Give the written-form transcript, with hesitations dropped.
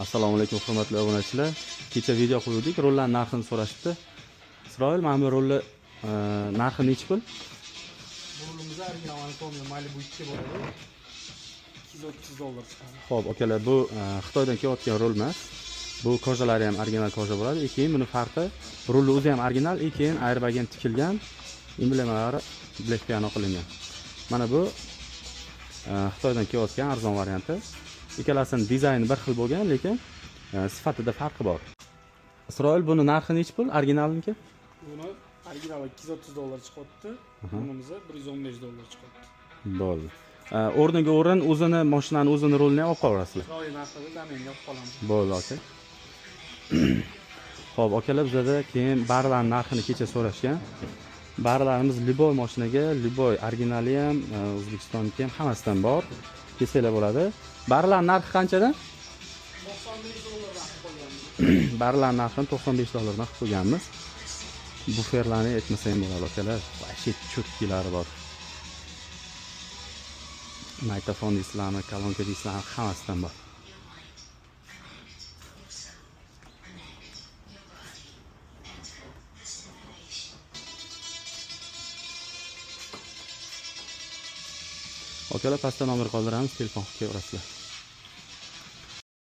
Assalomu alaykum hurmatli obunachilar. Kecha video qo'ydik, rullarning narxini so'rashibdi. Isroil, mana bu rulni narxi nechi pul? Bu rulimiz original anatomiya Malibu 2 bo'ladi. $230 chiqadi. Xo'p, akalar, bu Xitoydan kelayotgan rul emas. Bu kojalari ham original koja bo'ladi. Keyin buni farqi, rulni o'zi ham original, keyin airbag ham tikilgan, emblemalari Black Piano qilingan. Mana bu Xitoydan kelayotgan arzon varianti. Ikkalasining dizayni bir xil bo'lgan, lekin sifatida farqi bor. Isroil, buni narxi nechi pul originalniki? Buni originali $230 chiqyapti. Bunimiz $115 chiqyapti. Bo'ldi. O'rniga o'rin o'zini mashinani o'zini rulini ham olib qolasizlar. Chiroyli narxida zaminga olib qolamiz. Bo'ldi, aka. Xo'p, akalar, bizada keyin barlarning narxini kecha so'rashgan. Barlarimiz любой mashinaga, любой originali ham, O'zbekistonniki ham hammasidan bor. Kelsanglar bo'ladi. Barlar narxi qanchadan? $95 qilib qo'yganmiz. Barlar narxini $95 qilib qo'yganmiz. Buferlarni aytmasa ham bo'ladi, akalar. Вообще cho'tkilari bor. Magnitofon deysizlarmi, kolonka deysizlarmi, hammasidan bor. Akalar, pastda nomer qoldiramiz, telefon qilib kelaverasizlar.